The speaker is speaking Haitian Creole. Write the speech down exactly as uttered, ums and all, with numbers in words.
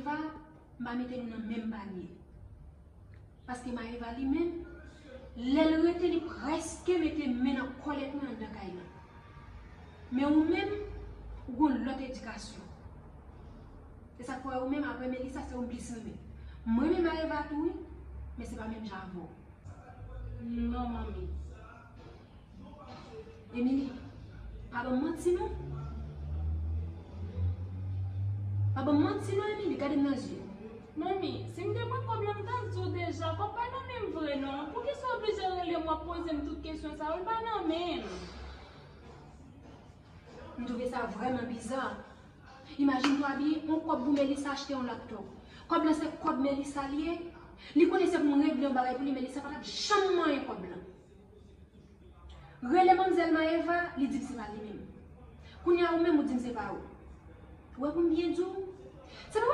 Maeva, m pa mete nou nan menm panye. Paske Maeva li menm, lè l rete, li prèske mete men nan kòlèt mwen anndan kay lan. Men ou menm, ou gon lòt edikasyon. Se sa k fè ou menm, apre Melissa, se ou m plis renmen. M renmen Maeva tou, wi, men se pa menm jan avè w. Non, manmi. Emily, pa ban m manti non. Pa ban m manti non, Emily, gade m nan zye. Manmi, si m te pran kòb la, m t ap di w deja, kòb pa nan men m vre non. Poukisa w oblije rele m, w ap poze m tout kesyon sa yo, l pa nan men m. M twouve sa vrèman biza. Imajine twa byen, yon kòb pou Melissa achte yon laptòp. Kòb lan se kòb Melissa li ye. Li konnen se pou m regle yon bagay pou li, Melissa pa t ap janm manyen kòb lan. Rele manmzèl Maeva, li di m se pa li menm. Kounye a ou menm ou di m se pa ou. Ou wè pou m byen di w,